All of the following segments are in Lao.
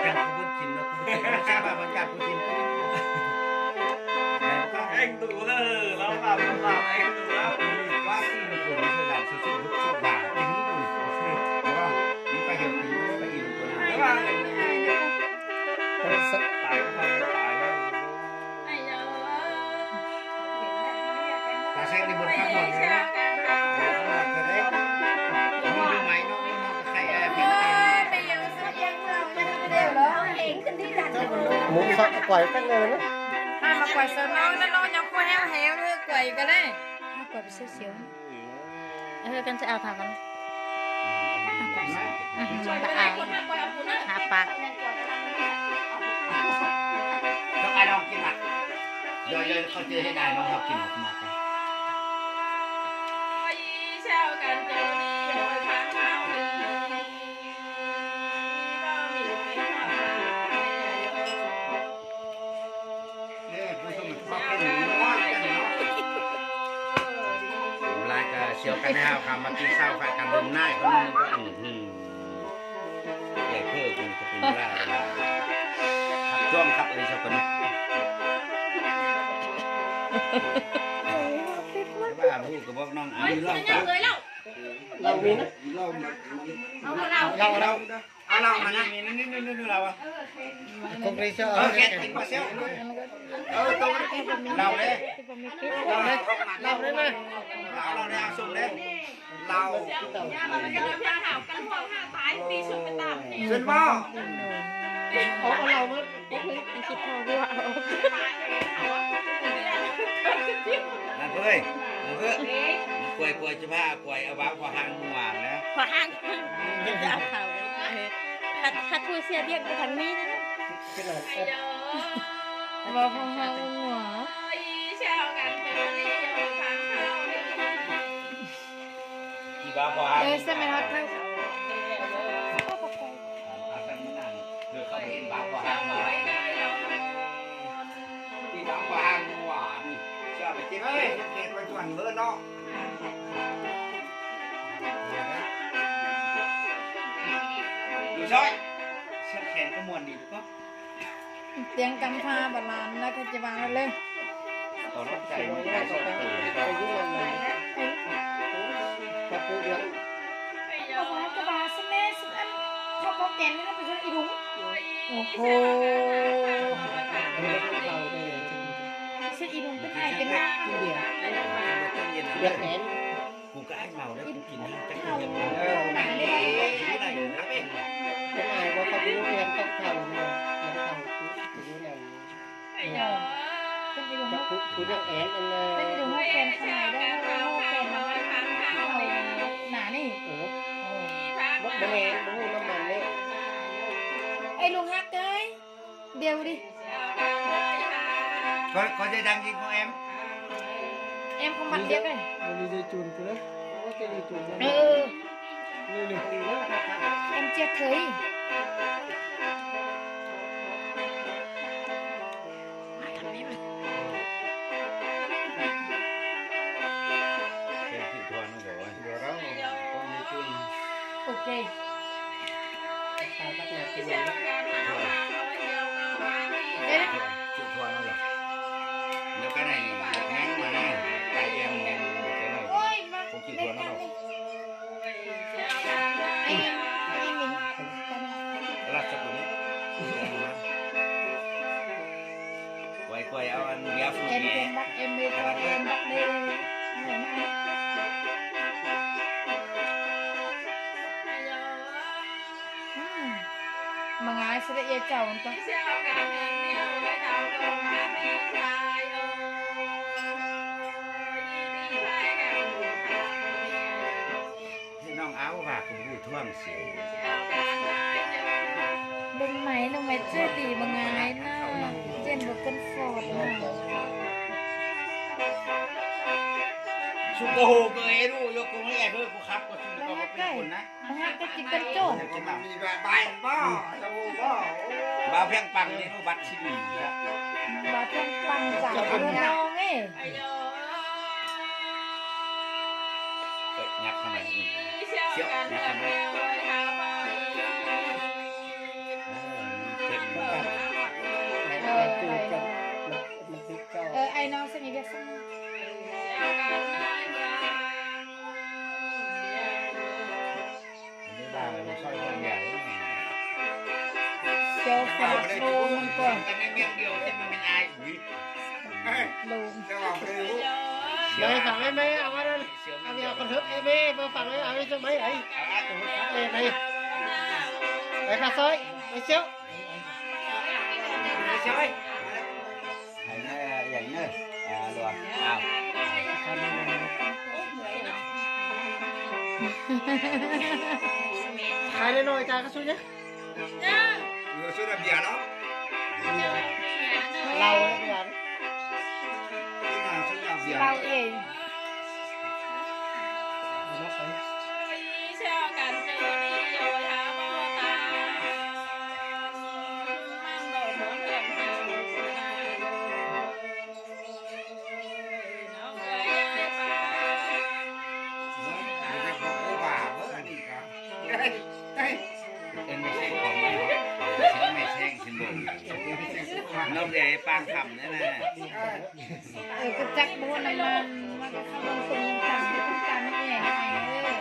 ຢາກກູບໍ່ກິນແລ້ວ ກູບໍ່ກິນ ເອົາຊະວ່າບໍ່ຢາກກູກິນ ແມ່ນບໍ່? ເອັງດູເດີ ລາວລາບລາບເອັງດູລາວ ວ່າຊິບໍ່ກິນເທື່ອໃດ ສຸດໆ ສຸດໆ ວ່າກິນ ແຕ່ວ່າມັນໄປເຮັດກິນ ມັນໄປອີ່ຕົວນັ້ນ ແຕ່ວ່າ ຕາຍກໍຕາຍແລ້ວ. ໝູກສອດກວາຍກັນເລີຍນະ ມາກວາຍສອດເອົານະ ນ້ອງຍັງບໍ່ແຫ້ວເລີຍ ກວາຍກໍໄດ້ ມາກວາຍໄປສຽວໆ. ເອີ ກັນຈະເອົາເທົ່າກັນ ອືມ ມັນລະອາຍ ຫາປາກ ຕ້ອງໃຫ້ລອງກິນລະ ດຽວ ດຽວເຂົາຈະເຮັດໃຫ້ນ້ອງເຮົາກິນມາກ. ຫຼາຍກະສຽວກັນແລ້ວ ຄຳມາຕີເຊົ້າ ພາກັນເບິ່ງໜ້າຄົນໜຶ່ງກໍ ອື ແກ່ເພີ່ນກໍເປັນລາວ ຄັບຈ້ອງຄັບເອີຍຊະຄົນ ວ່າຮູ້ກໍບອກນ້ອງ ເອົາເຫຼົ້າ ເຫຼົ້າມີນະ ເຫຼົ້າ ເຫຼົ້າ ເຫຼົ້າ ເອົາເຫຼົ້າມານະ ເອົາເຫຼົ້າມານະ ນີ້ ນີ້ ນີ້ ນີ້ ເຫຼົ້າອະ ກົກນີ້ເຊາ ເອີ ແກະກິນມາເຊວ ເອີ ໂຕນີ້ເຫຼົ້າເດ້ ເຫຼົ້າເດ້ ເຫຼົ້າເດ້ນະ ເຫຼົ້າເດ້ ເອົາຊົມເດ້ ເຫຼົ້າ ເຊີນບໍ່ ເອົາເຫຼົ້າມາ ກົກນີ້ ຄິດພໍຫົວ ນາງເອີຍ ນາງເອີຍ ກວຍ ກວຍຈະພາ ກວຍເອົາບ່າວພໍຫາງໝູຫວານນະ ພໍຫາງ ຈະເອົາເຂົ້າ ຄັນ ຄັນຜູ້ເສຍວຽກໄປທາງນີ້ນະ ເວົ້າເພາະເຮົາຫົວ ອີ່ບ່າວພໍຫາງ ເອີ ສະແມ່ນຮອດເທິງ ເອີ ເຂົາໄປເຫັນບ່າວພໍຫາງໝູຫວານ ອີ່ບ່າວພໍຫາງໝູຫວານ ເຊື່ອໄປເຈັບ ເອີຍ ເຈັບໄປຈວນເບີເນາະ. ຢູ່ຊ່ອຍ ສຽງແຄນກໍມ່ວນດີເນາະ ສຽງກຳພ້າບາດລານນະ ເຂົາຈະວ່າເລີຍ ກໍຮັກໃຈມັນໄດ້ສອງໂຕ ເຂົາບອກໃຫ້ກະບາສະແມ່ ສຸດອັນ ເຂົາບອກແກນນີ້ນະ ໄປເຊີນອີລຸງ ໂອ້ໂຫ ເຊີນອີລຸງເປັນອ້າຍເປັນນ້າ ເດືອດແໜ້ນ ກູກໍອ້າຍເມົາແລ້ວ ກູກິນນ້ຳຈັກເທື່ອ ເອີ ເປັນອ້າຍບໍ່ ເຂົາໄປໂຮງຮຽນກັບເຂົາເນາະ ຮຽນເຂົາ ເອີ ເປັນອີລຸງ ຜູ້ ຜູ້ນັກແອນອັນ ເປັນອີລຸງແອນຂະໜາດເດີ ແອນໜານີ້ ເອີ ບໍ່ ບໍ່ແມ່ນ ບໍ່ຮູ້ນ້ຳມັນເດ້ ໄອ້ລຸງຮັກເອີຍ ດຽວດິ ກໍ ກໍຈະດັງອີກຂອງແອມ ແອມຂອງມັນດຽວເລີຍ ນີ້ໄດ້ຈູນພຸ້ນເດີ ວ່າຈະໄດ້ຈູນ ເອີ ນີ້ ນີ້ ແອມເຈັບເທີຍ ມາທາງນີ້ ເປັນທີ່ທວນມັນກໍວ່າ ດຽວເຮົາຕ້ອງມີຄືນ ໂອເຄ ເອີ ເຈົ້າທວນເນາະ ແລ້ວກໍໃນແມ່ງມາ ຕາຍແອມແມ່ງ ໂອ້ຍ ມາ ຄົງກິນທວນເນາະ ລາຊະບຸຣີ ໄວໆ ເອົາອັນເບຍຟູດແດ່ ເອັມເອັມບັກເອັມເອັມບັກເດ ອືມ ມາງ່າຍຊິລະເອຍເຈົ້າມັນກໍ ນ້ອງອາວວ່າ ຜູ້ຜູ້ທວງສິ ເບິ່ງໄໝ ລົງໄໝເຈີດີ ບໍ່ງ່າຍນະ ເຢັນບໍ່ເກີນຟອດນະ ຊຸກໂກໂຮເກີເອຣູ ໂຍໂກເຮເຮີ ຜູ້ຂັບກໍຄື ບໍ່ ບໍ່ເປັນຄົນນະ ບໍ່ຮັກກໍກິນກັນໂຈ້ ມີບາຍ ບາຍບໍ່ ຈະຮູ້ບໍ່ ໂອ້ ບາວພຽງປັງນີ້ ບັດຊິດີ ບາວພຽງປັງຈາກເມືອງນອງເອີຍ ເອີຍ ຫຍັບເຂົ້າມາອີກ ສຽວ ຫຍັບເຂົ້າມາ ເອີ ມັນ ເຈົ້າຝາກໂລງມັນກ່ອນ ໂລງ ເຈົ້າເອົາໄປລູກ ເອົາໄປຝາກແມ່ ເອົາມານັ້ນ ເອົາໄປເອົາຄົນເທິບ ເອີ ແມ່ ມາຝາກໄວ້ ເອົາໄວ້ຈັກໄມ້ ໄອ້ ເອີ ໄປ ໄປປາກຊອຍ ໄປຊຽວ ໄປຊຽວ ໃຫ້ແມ່ ອີຫຍັງເນີ ອ່າ ຫຼວງ ອ້າວ ຂາຍໜ້ອຍໆ ຈ່າຍຄ່າຊຸດຫຍັງ? ເອີ ຊຸດລະເບຍເນາະ ເຫຼົ້າເບຍ ເຫຼົ້າເອງ. ເອີ້ນໄປໃສ່ຂອງມັນເນາະ ແມ່ແຊງຊິນເບິ່ງ ນອກເອື້ອຍປາງຄຳນັ້ນນະ ເອີ ກໍຈັກບໍ່ນຳມັນ ມັນກໍເຂົ້າລົງຕົງກັນ ຕົງກັນແມ່ນໄອ້ເອີ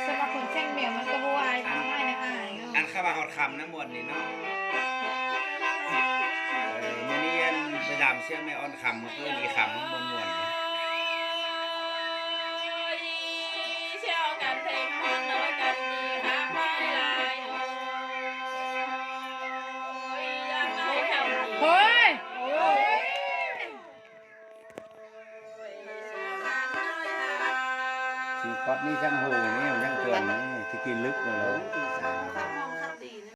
ສຳລັບຄົນແຊງແມວມັນກໍບໍ່ວາຍ ຕາມອ້າຍນະອ້າຍເນາະ ອັນຄຳວ່າຮອດຄຳນະ ມ່ວນນີ້ເນາະ ເອີ ມື້ນີ້ອັນໄປດາມເຊຍແມ່ອອນຄຳ ເອີ້ນອີຄຳ ມ່ວນໆ ໂອ້ຍ ໂອ້ຍ ຊິງຄອດນີ້ຈັ່ງໂຫນີ້ ມັນຈັ່ງເຈື່ອນນີ້ ຊິກິນລຶກເລີຍ.